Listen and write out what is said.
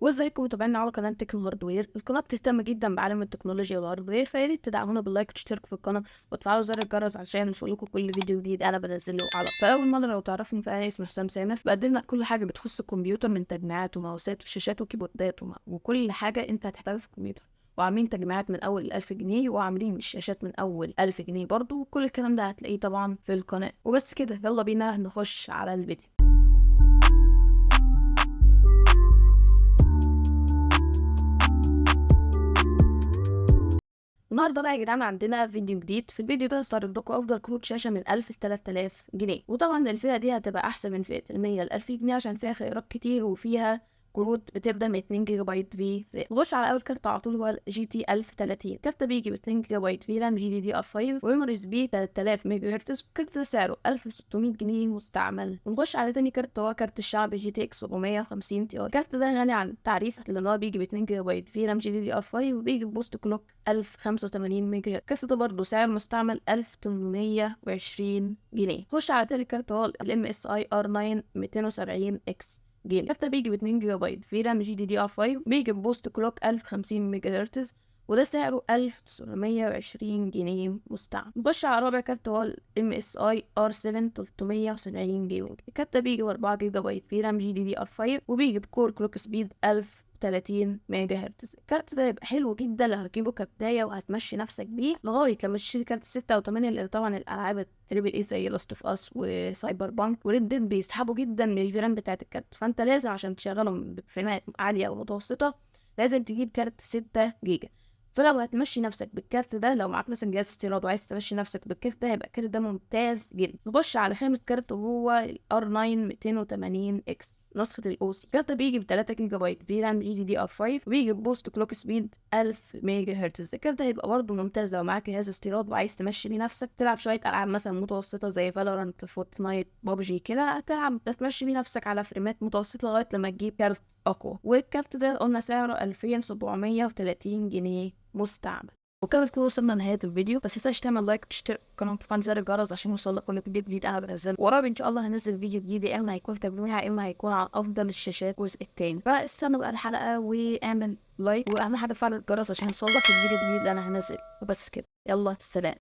وازيكم متابعينا على قناة تكنو هاردوير. القناة بتهتم جدا بعالم التكنولوجيا وال hardware، فيا ريت تدعمونا بال like وتشتركوا في القناة وتفعلوا زر الجرس عشان يوصلكم كل فيديو جديد انا بنزله على. فاول مرة لو تعرفني فانا اسمي حسام سامر، بقدم لك كل حاجة بتخص الكمبيوتر من تجميعات وماوسات وشاشات وكيبوردات وكل حاجة انت هتحتاجها في الكمبيوتر، وعاملين تجميعات من اول 1000 جنيه وعاملين الشاشات من اول 1000 جنيه برضو، وكل الكلام ده هتلاقيه طبعا في القناة. وبس كده، يلا بينا نخش على الفيديو. النهارده بقى يا جدعان عندنا فيديو جديد. في الفيديو ده هستعرض لكم افضل كروت شاشة من 1000 ل 3000 جنيه، وطبعا الفئة دي هتبقى احسن من فئة ال 100 ل 1000 جنيه عشان فيها خيارات كتير وفيها كروت بتبدا من 2 جيجا بايت VRAM. نخش على اول كارت على طول، هو GT 1030. الكارت بيجي ب 2 جيجا بايت VRAM GDDR 5 و memory speed 3000 ميجا هرتز. الكارت ده سعره 1600 جنيه مستعمل. ونخش على تاني كارت، هو كارت الشعب GTX 750 Ti. الكارت ده غني عن التعريف لان هو بيجي ب 2 جيجا بايت VRAM GDDR 5 وبيجي ب boost clock 1085 ميجا هرتز. الكارت ده برضه سعره مستعمل 1820 جنيه. خش على تالت كارت، هو ال MSI R9 270 X Gaming. الكارت ده بيجي ب 2 جيجا بايت VRAM GDDR 5، بيجي ب boost clock 1050 ميجا هرتز، وده سعره 1920 جنيه مستعمل. نخش على رابع كارت، هو ال MSI R7 370 Gaming. الكارت ده بيجي ب 4 جيجا بايت VRAM GDDR 5 وبيجي ب core clock speed 1030 ميجا هرتز. الكارت ده يبقى حلو جدا لو هتجيبه كبداية وهتمشي نفسك بيه لغاية لما تشتري كارت 6 أو 8، لأن طبعا الألعاب ال triple A زي Last of Us و Cyberpunk و Red Dead بيسحبوا جدا من ال VRAM بتاعت الكارت، فأنت لازم عشان تشغلهم بفريمات عالية أو متوسطة لازم تجيب كارت 6 جيجا. فلو هتمشي نفسك بالكارت ده، لو معاك مثلا جهاز استيراد وعايز تمشي نفسك بالكارت ده، هيبقى الكارت ده ممتاز جدا. نخش على خامس كارت وهو ال R9 280 X نسخة ال OC. الكارت ده بيجي ب 3 جيجا بايت VRAM GDDR 5 وبيجي ب boost clock speed 1000 ميجا هرتز. الكارت ده هيبقى برضه ممتاز لو معاك جهاز استيراد وعايز تمشي بيه نفسك، تلعب شوية ألعاب مثلا متوسطة زي Valorant، Fortnite، PUBG كده، هتلعب تمشي بيه نفسك على فريمات متوسطة لغاية لما تجيب كارت أقوى. والكارت ده قلنا سعره 2730 جنيه مستعمل. وكده تكون وصلنا لنهاية الفيديو، بس متنساش تعمل like وتشترك في القناة وتفعل زر الجرس عشان يوصلك كل فيديو جديد انا بنزله. وقريب ان شاء الله هنزل فيديو جديد، يا اما هيكون تجميع يا اما هيكون عن افضل الشاشات الجزء التاني. فاستنى بقى الحلقة واعمل like، واهم حاجة فعل الجرس عشان يوصلك الفيديو الجديد اللي انا هنزله. وبس كده، يلا سلام.